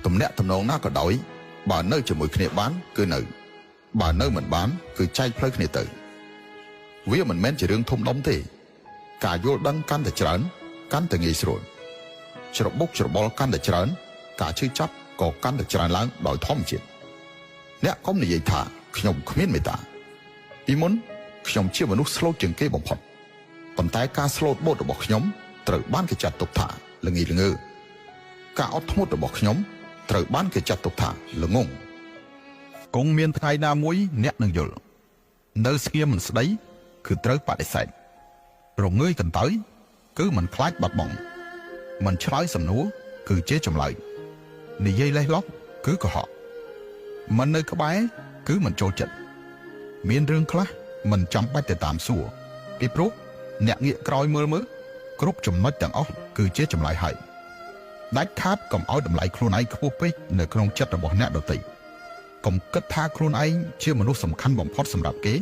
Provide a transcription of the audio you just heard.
ទំនាក់ទំនងណាក៏ដោយបើនៅជាមួយគ្នាបានគឺនៅបើនៅមិនបានគឺចែកផ្លូវគ្នាទៅវាមិនមែនជារឿងធំដុំទេការយល់ដឹងកាន់តែច្រើនកាន់តែងាយស្រួលច្របូកច្របល់កាន់តែច្រើនការឈឺចាប់ក៏កាន់តែច្រើនឡើងដោយធម្មជាតិអ្នកកុំនិយាយថាខ្ញុំគ្មានមេត្តាពីមុនខ្ញុំជាមនុស្សស្លូតជាងគេបំផុតប៉ុន្តែការស្លូតបូតរបស់ខ្ញុំត្រូវបានគេចាត់ទុកថាល្ងីល្ងើការអត់ធ្មត់របស់ខ្ញុំត្រូវបានគេចាត់ទុកថាល្ងងគង់មានថ្ងៃណាមួយអ្នកនឹងយល់នៅស្ងៀមមិនស្ដីគឺត្រូវបដិសេធរងើយកន្តើយគឺមិនខ្លាចបាត់បង់មិនឆ្លើយសំណួរគឺជាចម្លើយនិយាយលេះលោះគឺកុហកមិននៅក្បែរគឺមិនចូលចិត្តមានរឿងខ្លះមិនចាំបាច់ទៅតាមសួរពីព្រោះអ្នកងាកក្រោយមើលមើលគ្រប់ចំណុចទាំងអស់គឺជាចម្លើយហើយដាច់ខាតកុំឲ្យតម្លៃខ្លួនឯងខ្ពស់ពេកនៅក្នុងចិត្តរបស់អ្នកដទៃកុំគិតថាខ្លួនឯងជាមនុស្សសំខាន់បំផុតសម្រាប់គេ។